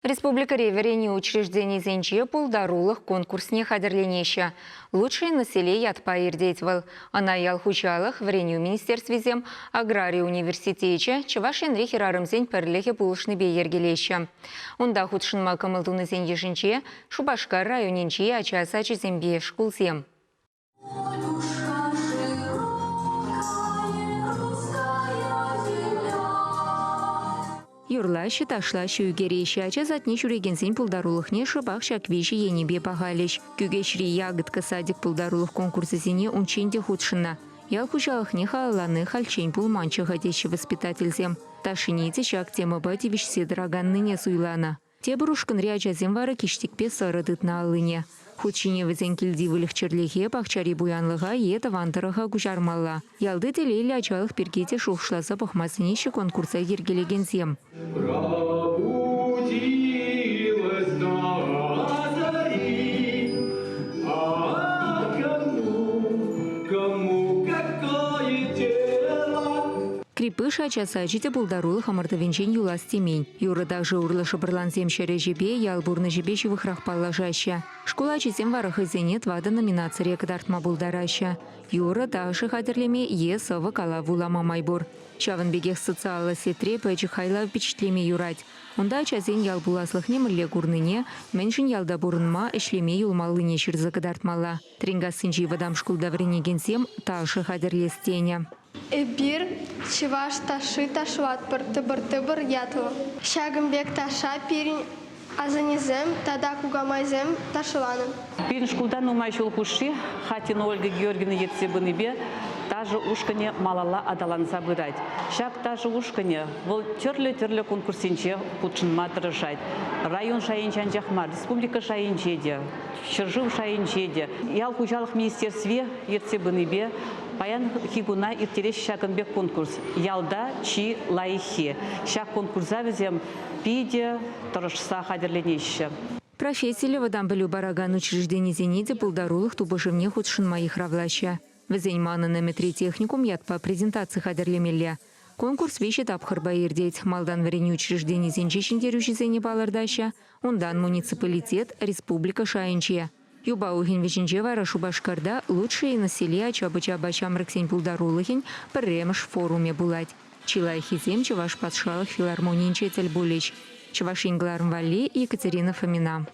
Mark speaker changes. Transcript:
Speaker 1: Республикӑри вӗренӳ учрежденийӗсенче пултарулӑх конкурсне хатӗрленеҫҫӗ. «Лучшие на селе» ятпа иртет вӑл. Ӑна ял хуҫалӑх, вӗренӳ министерствисем, аграри университечӗ, Чӑваш Енри хӗрарӑмсен пӗрлӗхӗ пулӑшнипе йӗркелеҫҫӗ. Унта хутшӑнма кӑмӑл тунисен йышӗнче Шупашкар районӗнчи ача сачӗсемпе шкулсем. Юрлаҫҫӗ, ташлаҫҫӗ, ӳкереҫҫӗ. Ача садне ҫӳрекенсен пултарулӑхне шӑпах ҫак виҫӗ енӗпе пахалӗҫ. Кӳкеҫри «Ягодка» садик пултарулӑх конкурсӗсене унччен те хутшӑннӑ. Ял хуҫалӑхне халаллани хальччен пулманччӗ-ха теҫҫӗ воспитательсем. Ташшине те ҫак темӑпа тивӗҫсе тӑраканнине суйланӑ. Тепӗр ушкӑнри ачасем вара киҫтӗкпе сӑрӑ тытнӑ аллине. Хут ҫине вӗсен килти выльӑх-чӗрлӗхе, пахчари пуянлӑха е тӑван тӑрӑха куҫармалла. Ялти телейлӗ ачалӑх пирки те шухӑшласа пӑхма сӗнеҫҫӗ конкурса йӗркелекенсем.
Speaker 2: Пробудилась до зари, а кому, кому какое дело?
Speaker 1: Крепыш ача сачӗ те пултарулӑх ӑмӑртӑвӗнчен юлас темен. Юрӑ-ташӑ урлӑ шӑпӑрлансем ҫӗр ӗҫӗпе, ял пурнӑҫӗпе ҫывӑхрах паллашаҫҫӗ. Шкул ачисем вара хӑйсене тӑватӑ номинацире кӑтартма пултараҫҫӗ. Юрӑ, ташӑ хатӗрлеме е сӑвӑ-калав вулама май пур. Ҫавӑн пекех социаллӑ сетьре пӗчӗк хайлав пичетлеме юрать. Унта ачасен ял пуласлӑхне мӗнле курнине, мӗншӗн ялта пурӑнма, ӗҫлеме юлмаллине ҫырса кӑтартмалла. Тренькассинчи вӑтам шкулта вӗренекенсем ташӑ хатӗрлес тенӗ.
Speaker 3: Эпир чӑваш ташши ташлатпӑр тӑпӑр-тӑпӑр ятлӑ. Ҫакӑн пек ташша пирӗн асаннесем тата кукамайсем ташланӑ.
Speaker 4: Пирӗн шкулта нумай ҫул хушши Хатина Ольга Георгиевна ертсе пынипе ташӑ ушкӑнӗ малалла аталанса пырать. Ҫак ташӑ ушкӑнӗ вӑл тӗрлӗ-тӗрлӗ конкурссенче хутшӑнма тӑрӑшать. Район шайӗнче анчах мар, республика шайӗнче те, ҫӗршыв шайӗнче те. Ял хуҫалӑх министерстви ертсе пынипе Паянхи куна ирттереҫҫӗ ҫакӑн пек конкурс. Ялта чи лайӑххи. Ҫак конкурса вӗсем питӗ тӑрӑшса хатӗрленеҫҫӗ.
Speaker 1: Профессиллӗ вӑтам пӗлӳ паракан учрежденисене те пултарулӑх тупӑшӑвне хутшӑнма йыхравлаҫҫӗ. Вӗсен «Манӑн ӗмӗтри техникум» ятпа презентаци хатӗрлемелле. Конкурс виҫӗ тапхӑрпа иртет. Малтан вӗренӳ учрежденисенче ҫӗнтерӳҫӗсене палӑртаҫҫӗ, унтан муниципалитет, республика шайӗнче. Юпа уйӑхӗн вӗҫӗнче вара Шупашкарта «Лучшие на селе» ача-пӑчапа ҫамрӑксен пултарулӑхӗн пӗрремӗш форумӗ пулать. Чи лайӑххисем Чӑваш патшалӑх филармонийӗнче тӗл пулӗҫ. Чӑваш Ен кӑларӑм валли Екатерина Фомина.